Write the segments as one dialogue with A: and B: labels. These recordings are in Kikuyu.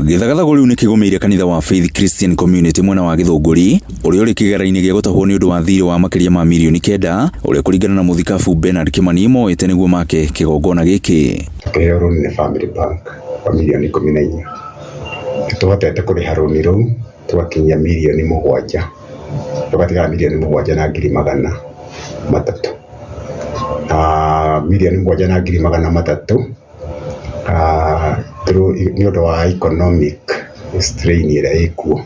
A: Gĩthagathago rĩu nĩ kĩgũmĩire kanitha wa Faith Christian Community mwena wa Gĩthũngũri ũrĩa ũrĩ kĩgera-inĩ gĩa gũtahwo nĩ ũndũ wa thirĩ wa makĩria ma mirioni 9 ũrĩa kũringana na mũthikabu Bernard Kĩmani moete nĩguo make kĩgongona gĩkĩ.
B: Tũkĩheo rũni nĩ Family Bank wa mirioni 14. Nĩ tũhotete kũrĩha rũni rũu tũgakinyia mirioni 7, tũgatigara 7,300,000. Na 7,300,000 nĩ ũndũ wa economic strain ĩrĩa ĩkuo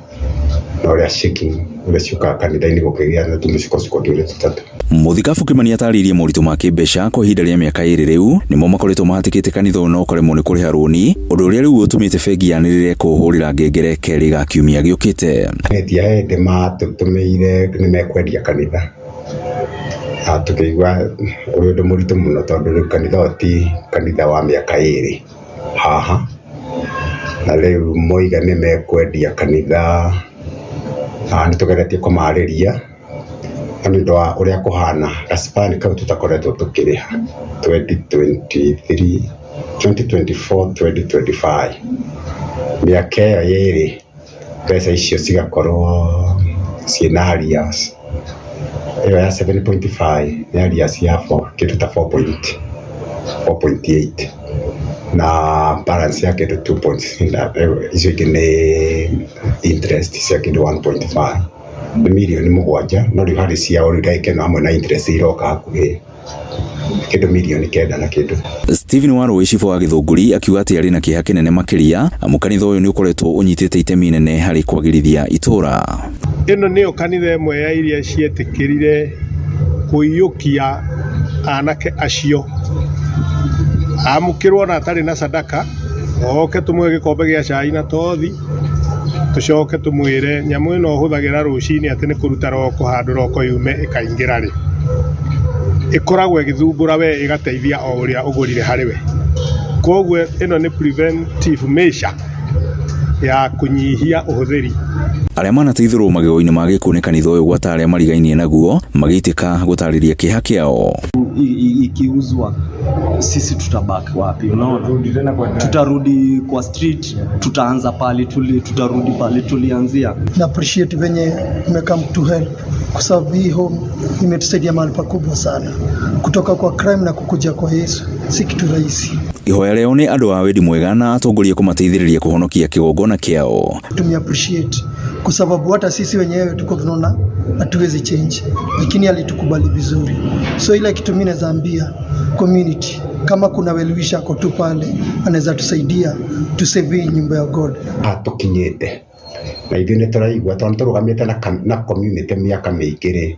B: na ũrĩa shaking ũrĩa ciũkaga kanitha-inĩ gũkĩgĩa na tũmĩsukosuko twĩrĩ tũtatũ.
A: Mũthikabu Kĩmani atarĩirie moritũ ma kĩmbeca kwa ihinda rĩa mĩaka 2 rĩu nĩmo makoretwo mahatĩkĩte kanitha ũyũ na ũkaremwo nĩ kũrĩha rũni, ũndũ ũrĩa rĩu ũtũmĩte bengi yanĩrĩre kũũhũrĩra ngengere kerĩ ga kiumia gĩũkĩte.
B: Endia hĩndĩ matũtũmĩire nĩ mekwendia kanitha na tũkĩigua ũrĩ ũndũ mũritũ mũno tondũ rĩu kanitha ũyũ ti kanitha wa mĩaka 2 haha, na rĩu moiga nĩ mekwendia kanitha na nĩ tũgeretie kũmarĩria na nĩ ũndũ wa ũrĩa kũhana gacibani kau tũtakoretwo tũkĩrĩha 2023, 2024, 2025, mĩaka ĩyo ĩrĩ mbeca icio cigakorwo ciĩna arrears. Ĩyo ya 7.5 nĩ arrears ya kĩndũ ta 4.8 na balance ya kĩndũ 2 icio ingĩ nĩ interest cia kĩndũ 1.5, nĩ mirioni 7, no rĩu harĩ ciao rĩu ndagĩka ĩno hamwe na interest iroka hakuhĩ kĩndũ mirioni 9 na kĩndũ.
A: Stephen Warũĩ cibũ wa Gĩthũngũri akiuga atĩ arĩ na kĩeha kĩnene makĩria amu kanitha ũyũ nĩ ũkoretwo ũnyitĩte itemi inene harĩ kwagĩrithia itũũra.
C: Ĩno nĩyo kanitha ĩmwe ya iria cietĩkĩrire kũiyũkia anake acio amũkĩrwo ona atarĩ na sadaka oke tũmũhe gĩkombe gĩa cai na tothi, tũcoke tũmwĩre nyamũ ĩno ũhũthagĩra rũcinĩ atĩ nĩ kũruta roko handũ roko yume ĩkaingĩra rĩ, ĩkoragwo ĩgĩthumbũra we ĩgateithia o ũrĩa ũgũrire harĩ we. Koguo ĩno nĩ preventive measure ya kũnyihia ũhũthĩri.
A: Arĩa manateithũrwo magego-inĩ ma gĩkuũ nĩ kanitha ũyũ gwata arĩa marigainie naguo magĩitĩka gũtarĩria kĩeha kĩao.
D: Ikiuzwa sisi tutabaki wapi? Unaona, tutarudi kwa street, tutaanza pale tuli, tutarudi pale tulianzia.
E: Na appreciate venye mmecome to help kwa sababu hii home imetusaidia mahali pakubwa sana, kutoka kwa crime na kukuja kwa Yesu si kitu rahisi.
A: Ihoya rĩao nĩ andũ a wendi mwega na atongoria kũmateithĩrĩria kũhonokia kĩgongona kĩao.
E: Tume appreciate kwa sababu hata sisi wenyewe tuko tunaona hatuwezi change, lakini alitukubali vizuri. So ile kitu mimi naweza ambia community, kama kuna well-wisher ako tu pale anaweza tusaidia tu save hii nyumba ya God.
B: Tũkinyĩte na ithuĩ nĩ tũraigua tondũ tũrũgamĩte na community mĩaka mĩingĩ rĩ,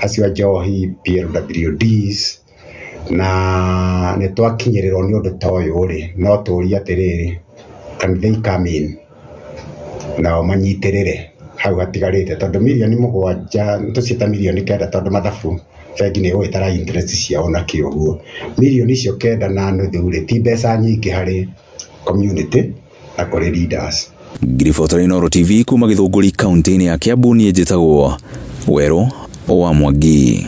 B: acio a njohi, PLWDs, na nĩ twakinyĩrĩrwo nĩ ũndũ ta ũyũ rĩ, no tũrie atĩrĩrĩ, can they come in nao manyitĩrĩre hau hatigarĩte, tondũ mirioni 7 tũciĩta mirioni 9 tondũ mathabu bengi nĩ ĩgũgĩtara interest ciao na kĩ ũguo, mirioni icio 9 na nuthu rĩ, ti mbeca nyingĩ harĩ community na kũrĩ leaders.
A: Ngiribota Inooro TV kuma Gĩthũngũri kaunti-inĩ ya Kiambu, niĩ njĩtagwo Werũ wa Mwangi.